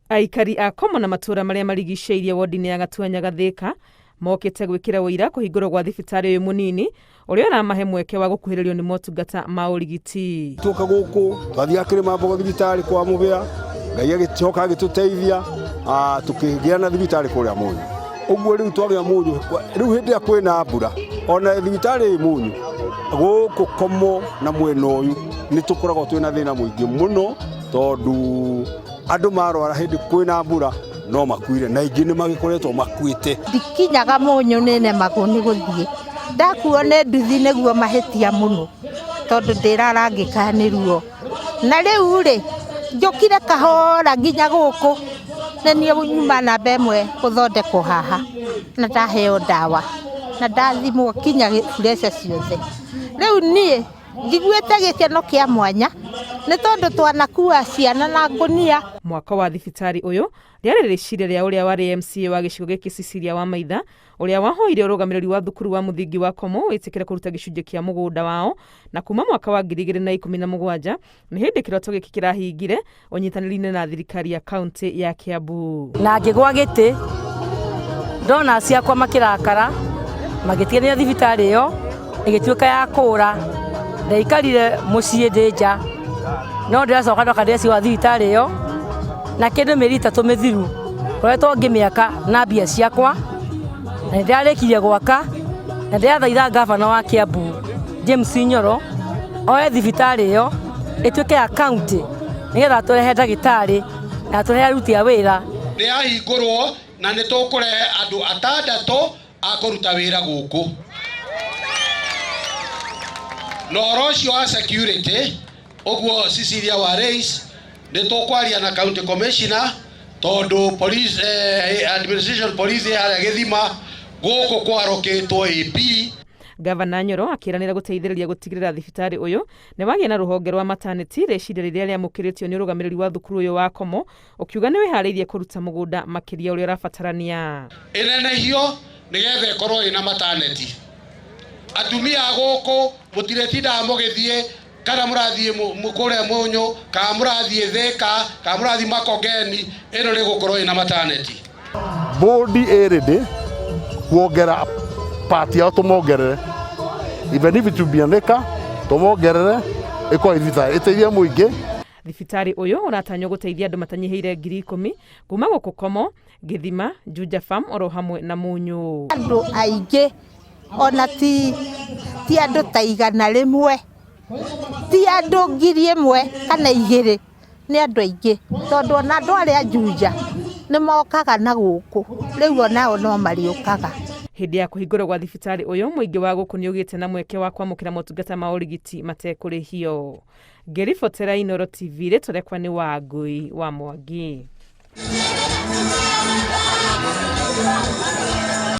Aikari a Komo na matũũra marĩa marigicĩirie wodi-inĩ ya Gatua Nyagathĩka mokĩte gwĩkĩra ũira kũhingũrwo gwa thibitarĩ ũyũ mũnini ũrĩa ũramahe mweke wa gũkuhĩrĩrio nĩ motungata ma ũrigiti. Tuoka gũkũ twathiaga kĩrĩma mbogo thibitarĩ kwa mũbĩa, Ngai agĩcoka agĩtũteithia, tũkĩgĩa na thibitarĩ kũrĩa Mũnyũ. Ũguo rĩu twagĩa Mũnyũ, rĩu hĩndĩ ĩrĩa kwĩna mbura ona thibitarĩ ĩ Mũnyũ, gũkũ Komo na mwena ũyũ nĩ tũkoragwo twĩna thĩna mũingĩ mũno tondũ andũ marwara hĩndĩ kwĩna mbura no makuire na aingĩ nĩ magĩkoretwo makuĩte. Ndikinyaga Mũnyũ nĩ nemagwo nĩ gũthiĩ, ndakuo nĩ nduthi nĩguo mahĩtia mũno tondũ ndĩrarangĩka nĩ ruo. Na rĩu rĩ, njũkire kahora nginya gũkũ, nĩ niĩ nyuma namba ĩmwe gũthondekwo haha, na ndaheo ndawa, na ndathimwo nginya pressure ciothe. Rĩu niĩ njiguĩte gĩkeno kĩa mwanya, nĩ tondũ twanakua ciana na ngũnia. Mwako wa thibitarĩ ũyũ rĩarĩ rĩciria rĩa ũrĩa warĩ MCA wa gĩcigo gĩkĩ Cecilia Wamaitha, ũrĩa wahoire ũrũgamĩrĩri wa thukuru wa mũthingi wa Komo wĩtĩkĩre kũruta gĩcunjĩ kĩa mũgũnda wao, na kuma mwaka wa 2017 nĩ hĩndĩ kĩroto gĩkĩ kĩrahingire ũnyitanĩri-inĩ na thirikari ya kaunti ya Kiambu. Na ngĩgwa gĩtĩ ndona ciakwa makĩrakara magĩtigania thibitarĩ ĩyo ĩgĩtuĩka ya kũra. Ndaikarire mũciĩ ndĩ nja no ndĩracoka ndoka ndĩreciwa thibitarĩ ĩyo na kĩndũ mĩeri 3 mĩthiru ngoretwo ngĩmĩaka na mbia ciakwa na nĩndĩrarĩkirie gwaka na ndĩrathaitha ngabana wa Kiambu James Nyoro oe thibitarĩ ĩyo ĩtuĩke ya county nĩgetha atũrehe ndagĩtarĩ na atũrehe aruti a wĩra. Nĩ yahingũrwo na nĩ tũkũrehe andũ atandatũ a kũruta wĩra gũkũ. Na ũhoro ũcio wa security ũguo Cecilia wa raise, nĩ tũkwaria na county commissioner tondũ police, administration police ĩ harĩa gĩthima gũkũ kwarũkĩtwo AP. Gavana Nyoro akĩranĩra gũteithĩrĩria gũtigĩrĩra thibitarĩ ũyũ nĩ wagĩa na rũhonge rwa maternity, rĩciria rĩrĩa rĩamũkĩrĩtio nĩ ũrũgamĩrĩri wa thukuru ũyũ wa Komo ũkiuga nĩ wĩharĩirie kũruta mũgũnda makĩria ũrĩa ũrabatarania. Ĩnenehio nĩgetha ĩkorwo ĩna maternity. Atumia a gũkũ mũtirĩtindaga mũgĩthiĩ kana mũrathiĩ kũrĩa Mũnyũ kana mũrathiĩ Thĩka kana mũrathiĩ Makongeni, ĩno nĩ gũkorwo ĩna maternity. Bodi ĩ ready kuongera part yao tũmongerere, even if it will be an acre, tũmongerere ĩkorwo ĩ thibitarĩ ĩteithie mũingĩ. Thibitarĩ ũyũ ũratanywo gũteithia andũ matanyihĩire 10,000 kuma gũkũ Komo, Gĩthima, Juja Farm oro hamwe na Mũnyũ. Andũ aingĩ ona ti andũ ta 100, ti andũ 1,000 kana 2, nĩ andũ aingĩ tondũ ona andũ arĩa Juja nĩ mokaga na gũkũ, rĩu onao no marĩũkaga. Hĩndĩ ya kũhingũrwo gwa thibitarĩ ũyũ, mũingĩ wa gũkũ nĩ ũgĩte na mweke wa kwamũkĩra motungata ma ũrigiti matekũrĩhio. Ngĩribotera Inooro TV, rĩtwa rĩakwa nĩ Wangui wa Mwangi.